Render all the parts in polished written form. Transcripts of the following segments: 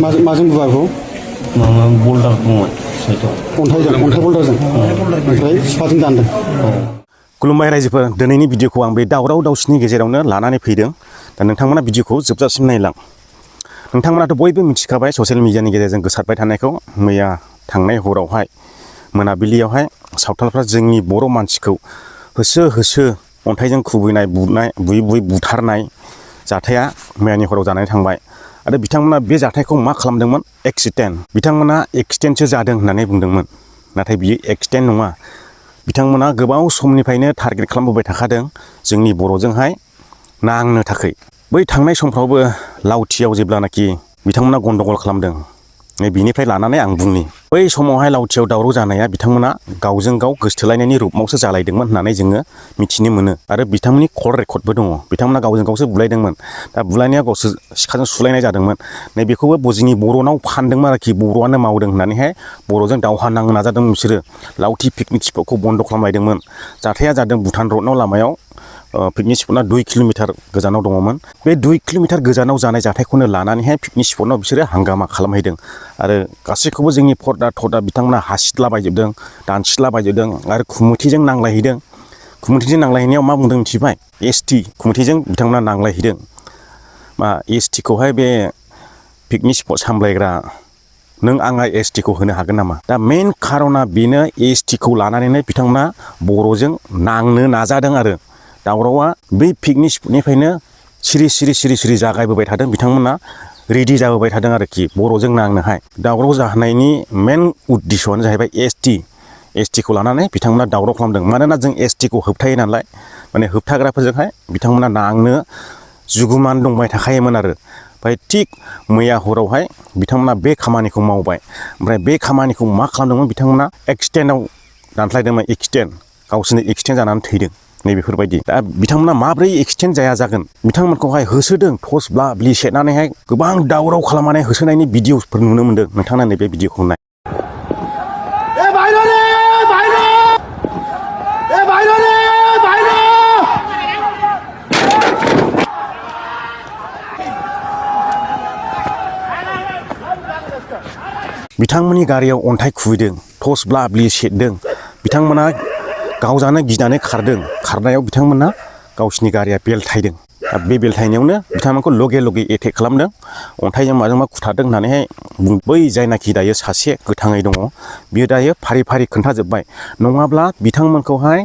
माजों बुआखौ माबा बल्दार दंमोन साइडआव अन्थाइ बल्दारजों ओमफ्राय सिखाजों दानदों। खुलुमबाय रायजोफोर, दिनैनि भिडिअखौ आं बे दावराव दावसिनि गेजेरावनो लानानै फैदों। दा नोंथांमोना भिडिअखौ जोबजासिम नायलां। नोंथांमोनाथ' बयबो मिथिखाबाय ससियेल मिडियानि गेजेरजों गोसारबाय थानायखौ। मैया थांनाय हरावहाय मोनाबिलियावहाय सावथालफ्रा जोंनि बर' मानसिखौ होसो होसो अन्थाइजों खुबैनाय बुयै बुथारनाय जाथाया मैयानि हराव जानानै थांबाय। आरो बिथांमोना बे जाथायखौ मा खालामदोंमोन? एक्सिडेन्ट। बिथांमोना एक्सिडेन्टसो जादों होननानै बुंदोंमोन, नाथाय बियो एक्सिडेन्ट नङा। बिथांमोना गोबाव समनिफ्रायनो टारगेट खालामबोबाय थाखादों जोंनि बर'जोंहाय नांनो थाखाय। बै थांनाय समफ्रावबो लावथियाव जेब्लानाखि बिथांमोना गन्डगल खालामदों, बिनिफ्राय लानानै आं बुंनि बै समावहाय लावथियाव दावराव जानाया बिथांमोना गावजों गाव गोसथोलायनायनि रुपमावसो जालायदोंमोन होननानै जोङो मिथिनो मोनो। आरो बिथांमोननि कल रेकर्डबो दङ। बिथांमोना गावजों गावसो बुलायदोंमोन। दा बुलायनाया गावसोर सिखाजों सुलायनाय जादोंमोन। नैबेखौबो जोंनि बर'नाव फानदोंमोन आरोखि, बर'आनो मावदों होननानैहाय बर'जों दावहा नांनो नाजादोंमोन बिसोरो। लावथि पिकनिक स्पटखौ बन्द' खालामलायदोंमोन। जाथाया जादों भुटान रडनाव लामायाव पिकनिक स्पटआ 2 किल'मिटार गोजानाव दङमोन। बे 2 किल'मिटार गोजानाव जानाय जाथायखौनो लानानैहाय पिकनिक स्पटआव बिसोरो हांगामा खालामहैदों। आरो गासैखौबो जोंनि फर्दा थर्दा बिथांमोना हासिदलाबायजोबदों, दानसिलाबायजोबदों आरो खुमुथिजों नांलायहैदों। खुमुथिजों नांलायहैनायाव मा बुंदों मिथिबाय? एसटि खुमुथिजों बिथांमोना नांलायहैदों। मा एसटिखौहाय बे पिकनिक स्पट सामलायग्रा नों आंहा एसटिखौ होनो हागोन नामा? दा मेन खार'ना बेनो, एसटिखौ लानानैनो बिथांमोना बर'जों नांनो नाजादों। आरो दावरावा बै पिकनिक स्पटनिफ्रायनो सिरि जागायबोबाय थादों। बिथांमोना रेडि जाबोबाय थादों आरोखि बर'जों नांनोहाय। दावराव जाहोनायनि मेन उद्देश्यआनो जाहैबाय एसटिखौ लानानै बिथांमोना दावराव खालामदों। मानोना जों एसटिखौ होबथायो नालाय, माने होबथाग्राफोरजोंहाय बिथांमोना नांनो जुगुमान दंबाय थाखायोमोन आरो। ओमफ्राय थिग मैया हरावहाय बिथांमोना बे खामानिखौ मावबाय। ओमफ्राय बे खामानिखौ मा खालामदोंमोन? बिथांमोना एक्सिडेन्टआव दानस्लायदोंमोन। एक्सिडेन्ट, गावसोरनो एक्सिडेन्ट जानानै थैदों। नैबेफोरबायदि। दा बिथांमोना माब्रै एक्सिडेन्ट जागोन? बिथांमोनखौहाय होसोदों, टर्स ब्लि सेरनानैहाय गोबां दावराव खालामनानै होसोनायनि भिडिअफोर नुनो मोन्दों। नोंथाङा नैबे भिडिअखौ नाय। बिथांमोननि गारियाव अन्थाइ खुबैदों, टर्स ब्लि सेरदों। बिथांमोना गावजानो गिनानै खारदों। खारनायाव बिथांमोना गावसिनि गारिया बेलथायदों। बे बेलथायनायावनो बिथांमोनखौ लगे एटेक खालामदों। अन्थाइजों माजोंबा खुथारदों होननानैहाय बै जायनाखि दायो सासे गोथाङै दङ, बियो दायो फारि फारि खोन्थाजोब्बाय। नङाब्ला बिथांमोनखौहाय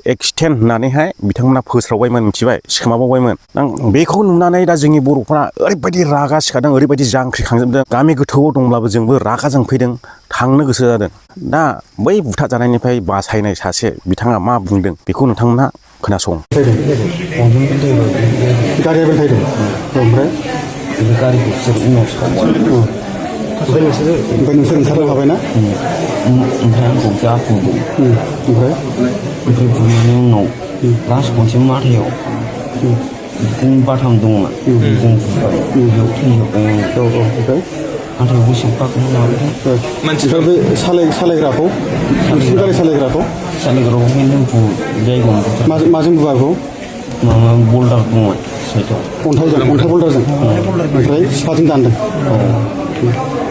एक्सिडेन्ट होननानैहाय बिथांमोना फोस्रावबायमोन, मिथिबाय, सिखोमाबावबायमोन। बेखौ नुनानै दा जोंनि बर'फ्रा ओरैबायदि रागा सिखादों, ओरैबायदि जांख्रिखांजोबदों। गामि गोथौआव दंब्लाबो जोंबो रागा जोंफैदों, थांनो गोसो जादों। दा बै बुथारजानायनिफ्राय बासायनाय सासे बिथाङा मा बुंदों बेखौ नोंथांमोना खोनासं। गारिया बेलथायदों। ओमफ्राय गारिखौ बिसोर उनाव सावबाय। ओमफ्राय नोंसोर ओंखारनो हाबायना? ओमफ्राय आंखौ जा बुंदों। ओमफ्राय बुंनायनि उनाव लास्ट खनसे माथायाव बिदिनो बाथाम दंमोन, जों बुबाय, बेयाव थैजोब्बाय आङो। नाथाय सोबखागौमोन नालाय। मानसिफ्रा बे सालायग्राखौ, गारि सालायग्राखौ जायगायाव माजों बुआखौ? माबा बल्दार दंमोन साइडआव। अन्थाइ बल्दारजों ओमफ्राय सिखाजों दानदों।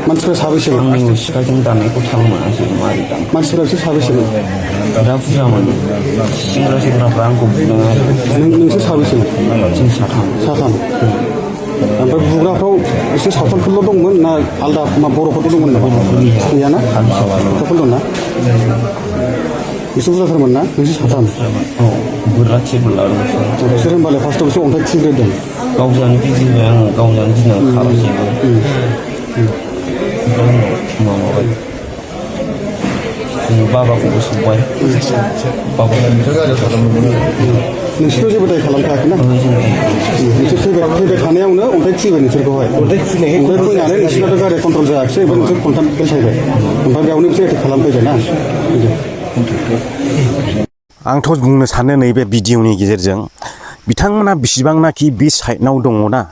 मानसिफ्रा साबैसेमोन? आंनि सिखाजों दाननायखौ थाल मोनासै मारै दान। मानसिफ्रा बिसोर साबैसेमोन? दा बुरजामोन। सेंग्राफ्रा आंखौ बुदों आरो। नोंसोर साबैसेमोन? जों साथाम। ओमफ्राय बुग्राफ्राव एसे सावथालफोरल' दंमोन ना आलदा बर'फोरबो दंमोन नामा? गैयाना? सावथाल दंना? एसे बुरजाथारमोन ना? नोंसोर साथाम? औ, बुरजा थिबोल लादों। बिसोर होनबालाय फार्स्टआव बिसोर अन्थाइ खुबैग्रोदों। गावजानो गिदिंबाय आङो, गावजानो गिनानै खारासैबो। माबाबाय, बाबाखौबो सोब्बाय। नोंसोरथ' जेबो दाय खालामखायाखैना? नोंसोर फैबाय थानायावनो अन्थाइ खुबैबाय नोंसोरखौहाय। अन्थाइ खुबैनानै नोंसोरनाथ' गारिया कन्ट्रल जायाखिसै, ओमफ्राय नोंसोर खन्थाम बेलथायबाय। ओमफ्राय बेयावनो बिसोर एटेक खालामफैबाय ना? आंथ' बुंनो सानो नैबे भिडिअनि गेजेरजों बिथांमोना बेसिबांनाखि बे साइडनाव दङना,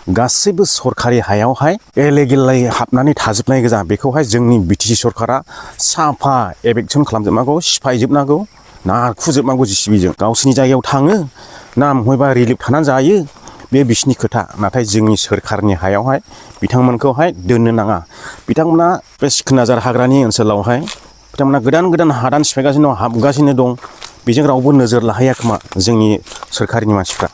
गासैबो सरखारि हायावहाय एलेगेलै हाबनानै थाजोबनाय गोजा। बेखौहाय जोंनि बिटिसि सरकारा साफा एभेक्सन खालामजोबनांगौ, सिफायजोबनांगौ, नारखुजोबनांगौ जिसिबिजों। गावसिनि जायगायाव थाङो ना बबेबा रिलिफ थानानै जायो, बे बिसिनि खोथा नाथाय जोंनि सोरखारनि हायावहाय बिथांमोनखौहाय दोननो नाङा बिथांमोना बे सिखोनाजार हाग्रानि ओनसोलावहाय बिथांमोना गोदान गोदान हादान सिफायगासिनो दं हाबगासिनो दं बेजों रावबो नोजोर लाहैया खोमा जोंनि सोरखारनि मानसिफ्रा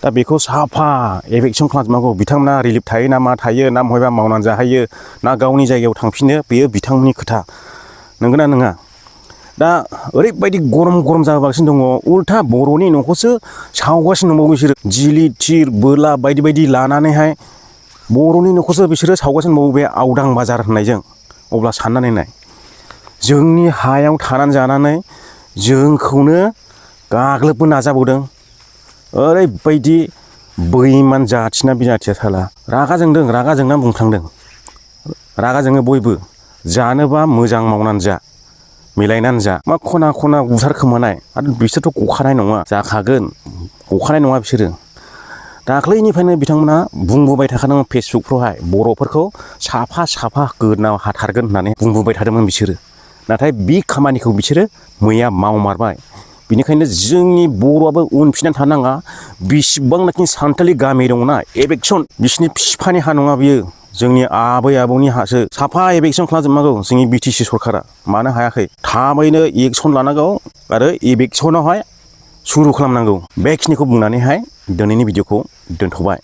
दा बेखौ साफा एभेक्सन खालामजोबनांगौ बिथांमोना रिलिफ थायो ना मा थायो ना बहायबा मावनानै जाहैयो ना गावनि जायगायाव थांफिनो बेयो बिथांमोननि खोथा नंगौना नङा दा ओरैबायदि गरम गरम जागासिनो दङ उल्था बर'नि न'खौसो सावगासिनो दंबावो बिसोरो जिलिद थिर बोला बायदि बायदि लानानैहाय बर'नि न'खौसो बिसोरो सावगासिनो दंबावो बे आवदां बाजार होननायजों अब्ला साननानै नाय जोंनि हायाव थानानै जानानै जोंखौनो गाग्लोबनो नाजाबावदों ओरैबायदि बैमान जाथिना बे जाथिया साला रागा जोंदों रागा जोंना बुंफ्लांदों रागा जोङो बयबो जानोबा मोजां मावनानै जा मिलायनानै जा मा खना खना बुथार खोमानाय आरो बिसोरथ' गखानाय नङा जाखागोन गखानाय नङा बिसोरो दाख्लैनिफ्रायनो बिथांमोना बुंबोबाय थाखादोंमोन फेसबुकफ्रावहाय बर'फोरखौ साफा साफा गोदना हाथारगोन होननानै बुंबोबाय थादोंमोन बिसोरो नाथाय बे खामानिखौ बिसोरो मैया मावमारबाय बेनिखायनो जोंनि बर'आबो उनफिननानै थानाङा बेसेबांनाखि सानथालि गामि दङना एभेक्सन बिसिनि बिफानि हा नङा बियो जोंनि आबै आबौनि हासो साफा एभेक्सन खालामजोबनांगौ जोंनि बिटिसि सरकारा मानो हायाखै थाबैनो एक्सन लानांगौ आरो एभेक्सनावहाय सुरु खालामनांगौ बेखिनिखौ बुंनानैहाय दिनैनि भिडिअखौ दोनथ'बाय